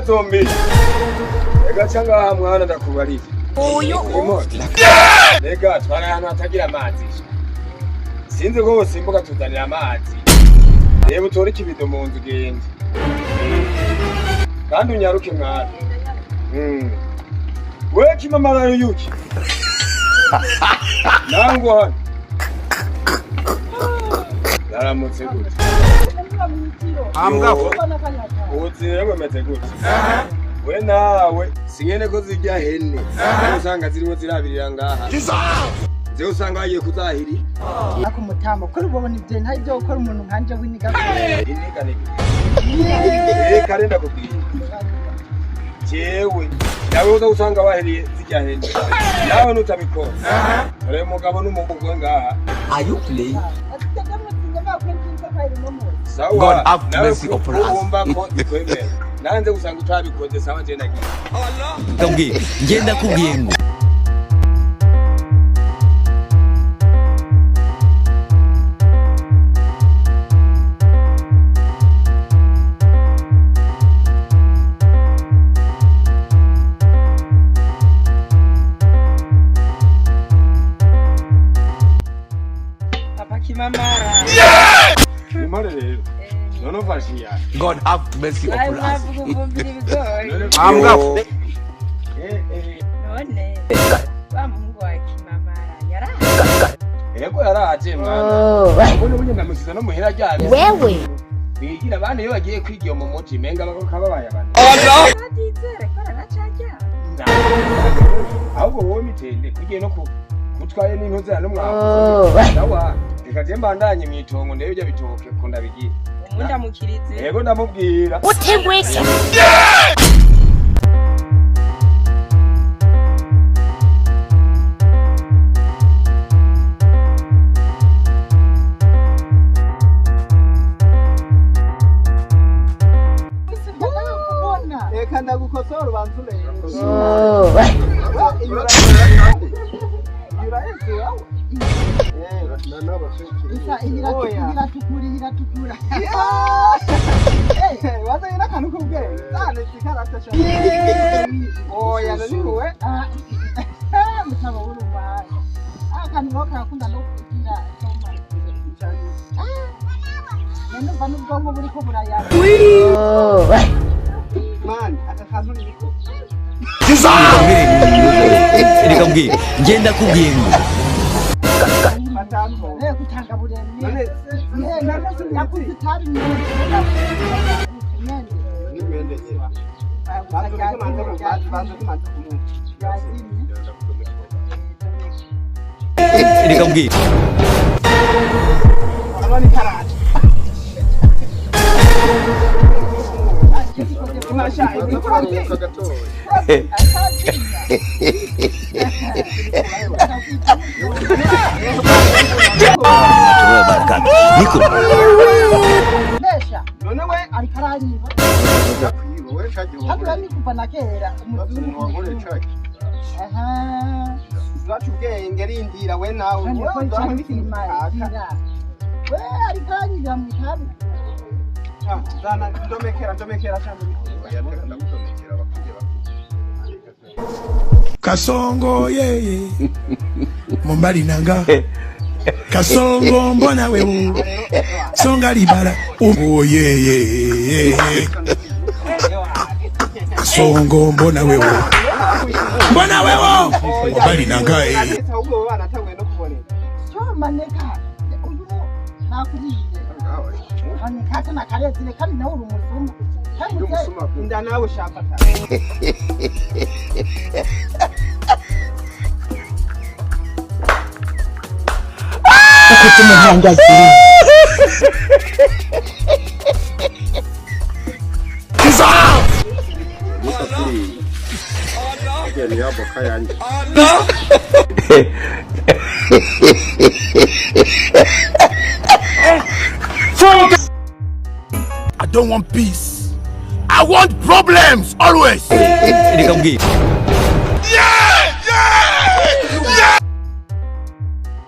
Zombi. Rega cyangwa aha mwana ndakubariye. Uyu Rega twari ahantu hatagira amazi. Sinzi ko wosimbuka tuzanira amazi. Reba utore ikibido mu nzu ugende. Kandi unyaruke mwana. We kimamara yuki. Nangu hano. Naramutse gute. Ambwa. Ubuzima bumeze gute? We nawe singene ko zirya hene. Usanga zirimo zirabirira ngaha. Zewe usanga bagiye kuzahirira. Ako mutama kuri ubona ibyo nta ibyo gukora umuntu nkanje w'iniga. Iniga niga. Reka ndakubwira. Jewe nawe uza usanga wahiriye zirya hene. Nawe nutabikora. Dore umugabo n'umugore ngaha. Are you playing? Sawa. God have Nawe mercy upon us. wumva ko bikwemera. Nanze gusanga utabikoze sawa je nagiye. Ndakubwiye, njye ndakubwiye ngo Papa Kimamara. Nimare rero. None ufashe iya. God have mercy Ayo upon us. mwavuga uvumbira ibigori. Ambwa. None wa muhungu wa Kimamara yaraje. Ego yaraje mwana. Ubone bunye ndamusiza no muhira aryamye. Wewe Bigira abana iyo bagiye kwiga iyo mu muji menga bakababaye abantu. Atizere ko aranacaryama. Ahubwo wowe mitende kugiye no kutwaye n'intuza n'umwavu. Sawa. Reka je mbandanye mw'itongo ndebe ibyo bitoke ko ndabigira. Umundamukirize. Yego ndamubwira. Utegweke. Reka ndagukosora ubanze urebe. Iratukura iratukura. Wazanye n'akantu k'ubwenge. Zane sikarata sha. Oya naniwe. Mutama w'urubaye. Akantu ko karakunda no kugira soma. Numva n'ubwonko buriko burayaga. Man, aka kantu niko. Reka mbwire, njye ndakubwiye ngo Matambo. Gutanga buremye. None Yakuze itabi mwende. nimwende nyine. Banza banza kumanza kumuha. Reka mbwire. Urabona ikarata. Masha, ikora Niko. Mesha, None we ariko aranyiba. Hano ni kuva na kera umuzungu. Aha. zacu ubwenge rindira we nawe. Kandi ko Wowe cyane n'ikintu kaka. We ariko aranyiba mu itabi. Zana ndomekera ndomekera cyane. Kasongo yeye mobali nanga Kasongo mbona wewe songa libala oh yeye Kasongo mbona wewe mbona wewe mobali nanga eh. Ahubwo banatanguye no kuboneka. Soma neka. Uyu nakuriye. Maneka na karezire kandi nawe uri umusumu. Kandi Inda nawe ushafata. I don't want peace. I want problems always. Reka mbwire.